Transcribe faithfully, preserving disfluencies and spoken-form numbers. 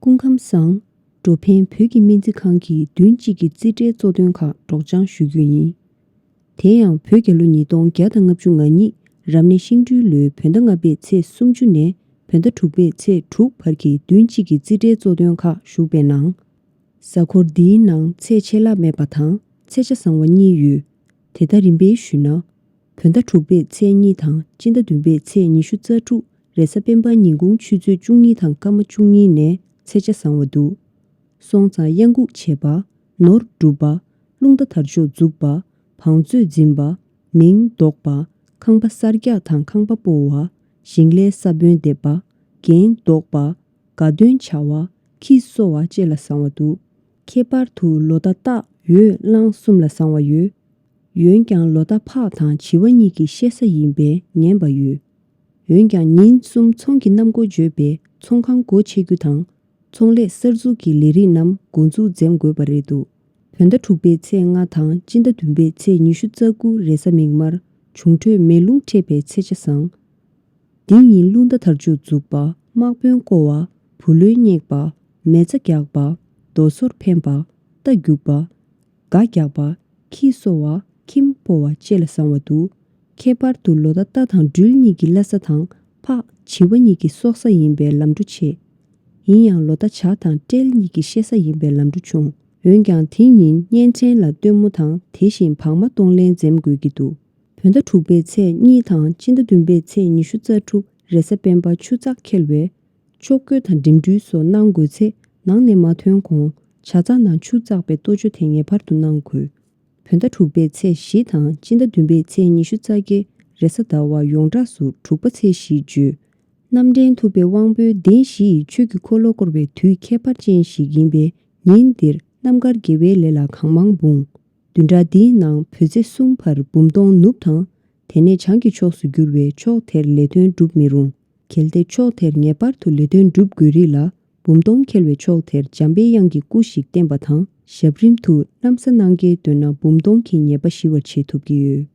སྐུ་ཁམས་བཟང་། འགྲོ་ཕན་བོད་ཀྱི་སྨན་རྩིས་ཁང་གིས་བདུན་གཅིག་གི་རྩིས་ཁྲའི་གཙོ་དོན་ཁག་སྒྲོག་སྦྱང་ཞུ་རྒྱུ་ཡིན། དེ་ཡང་བོད་རྒྱལ་ལོ་ཉིས་སྟོང་བརྒྱ་དང་ལྔ་བཅུ་ང་གཉིས་རབ་གནས་ཤིང་སྦྲུལ་ལོའི་བོད་ཟླ་ལྔ་པའི་ཚེས་སུམ་ཅུ་ནས་བོད་ཟླ་དྲུག་པའི་ཚེས་དྲུག་བར་གྱི་བདུན་གཅིག་གི་རྩིས་ཁྲའི་གཙོ་དོན་ཁག་ཞུགས་པའི་ནང་། གཟའ་འཁོར་འདིའི་ནང་ཚེས་ཆད་ལྷག་མེད་པ་དང་ཚེས་ཆ་བཟང་བ་གཉིས་ཡོད། དེ་ལྟར་རིམ་པས་ཞུས་ན། བོད་ཟླ་དྲུག་པའི་ཚེས་གཉིས་དང་སྤྱི་ཟླ་བདུན་པའི་ཚེས་ཉི་ཤུ་རྩ་དྲུག་རེས་གཟའ་སྤེན་པ་ཉིན་གུང་ཆུ་ཚོད་བཅུ་གཉིས་དང་སྐར་མ་བཅུ་གཉིས་ནས་ཚེས་ཆ་བཟང་བ་འདུག་སོང་ཙང་གཡང་འགུགས་བྱེད་པ། ནོར་སྒྲུབ་པ། རླུང་རྟ་དར་ལྕོག་འཛུགས་པ། བང་མཛོད་འཛིན་པ། མིང་འདོགས་པ། ཁང་པ་གསར་རྒྱག་དང་ཁང་པ་སྤོ་བ། ཞིང་ལས་ས་བོན་འདེབས་པ། རྒྱན་འདོགས་པ། དགའ་སྟོན་བྱ་བ། ཁྱི་གསོ་བ་བཅས་ལ་བཟང་བ་འདུག་ཁྱད་པར་དུ་ལོ་ཟླ་སྟག་འོད་གླང་གསུམ་ལ་བཟང་བ་ཡོད། འོན་ཀྱང་ལོ་ཟླ་ཕག་དང་བྱི་བ་གཉིས་ཀྱི་བཤད་ས་ཡིན་པས་ངན་པ་ཡོད། འོན་ཀྱང་ཉིན་གསུམ་ཚོང་གི་གནམ་སྒོ་བརྗོད་པས་ཚོང་ཁང་སྒོ་ཕྱེ་རྒྱུ་དང་། ཚོང་ལས་གསར་འཛུགས་ཀྱི་ལས་རིགས་རྣམས་འགོ་འཛུགས་འཛེམ་དགོས་པ་རེད་འདུག་བོད་ཟླ་དྲུག་པའི་ཚེས་ལྔ་དང་སྤྱི་ཟླ་བདུན་པའི་ཚེས་ཉི་ཤུ་རྩ་དགུ་རེས་གཟའ་མིག་དམར་འབྱུང་འཕྲོད་མེ་རླུང་འཕྲད་པའི་ཚེས་ཆ་བཟང་། འདི་ཉིན་རླུང་རྟ་དར་ལྕོག་འཛུགས་པ། དམག་དཔོན་བསྐོ་བ། བུ་ལོན་བསྙེགས་པ། མེ་བཙའ་རྒྱག་པ། རྡོ་སོལ་འཕེན་པ། རྟ་རྒྱུག་པ། སྒ་རྒྱག་པ། ཁྱི་གསོ་བ། ཁྱིམ་སྤོ་བ་བཅས་ལ་བཟང་བ་འདུག་ཁྱད་པར་དུ་ལོ་ཟླ་རྟ་དང་སྦྲུལ་གཉིས་ཀྱི་བླ་གཟའ་དང་ཕག་བྱི་བ་གཉིས་ཀྱི་སྲོག་གཟའ་ཡིན་པས་ལམ་འགྲོ་ཆེ། ཡིན་ཡང་ལོ་ཟླ་བྱ་དང་སྤྲེལ་གཉིས་ཀྱི་བཤད་ས་ཡིན་པས་ལམ་འགྲོ་ཆུང་། འོན་ཀྱང་དེ་ཉིན་གཉན་ཕྲན་ལ་སྟོན་མོ་དང་དེ་བཞིན་བག་མ་གཏོང་ལེན་འཛེམ་དགོས་ཀྱི་འདུག་བོད་ཟླ་དྲུག་པའི་ཚེས་གཉིས་དང་སྤྱི་ཟླ་བདུན་པའི་ཚེས་ཉི་ཤུ་རྩ་དྲུག་རེས་གཟའ་སྤེན་པ་ཆུ་ཚགས་འཁེལ་བས། ཕྱོགས་བགོས་དང་འགྲིམ་འགྲུལ་སོགས་གནང་དགོས་ཚེ་ནང་ནས་མ་ཐོན་གོང་ཇ་རྩ་ནང་ཆུ་བཙགས་པའི་གཏོ་བཅོས་དེ་ངེས་པར་དུ་གནང་དགོས། བོད་ཟླ་དྲུག་པའི་ཚེས་བཞི་དང་སྤྱི་ཟླ་བདུན་པའི་ཚེས་ཉི་ཤུ་རྩ་བརྒྱད་རེས་གཟའ་ཟླ་བ་ཡོངས་གྲགས་སུ་དྲུག་པ་ཚེས་བཞི་བརྗོད། རྣམ་འདྲེན་ཐུབ་པའི་དབང་པོའི་གདན་བཞི་ཡི་ཆོས་ཀྱི་འཁོར་ལོ་བསྐོར་བའི་དུས་ཁྱད་པར་ཅན་ཞིག་ཡིན་པས་ཉིན་འདིར་རྣམ་དཀར་དགེ་བའི་ལས་ལ་གང་མང་འབུངས། བདུན་ཕྲག་འདིའི་ནང་བོད་ཚེས་གསུམ་བར་འབུམ་སྟོང་ནུབ་དང་། དེ་ནས་བྱང་གི་ཕྱོགས་སུ་འགྱུར་བས་ཕྱོགས་དེར་ལས་དོན་སྒྲུབ་མི་རུང་། གལ་ཏེ་ཕྱོགས་དེར་ངེས་པར་དུ་ལས་དོན་སྒྲུབ་དགོས་རིགས་ལ། འབུམ་སྟོང་འཁེལ་བའི་ཕྱོགས་དེར་འཇམ་པའི་དབྱངས་ཀྱི་སྐུ་ཞིག་བསྟན་པ་དང་། ཞབས་རིམ་དུ་གནམ་ས་སྣང་གའི་མདུན་ན་འབུམ་སྟོང་གི་ཉེས་པ་ཞི་བར་བྱེད་ཐུབ་ཀྱི་ཡོད།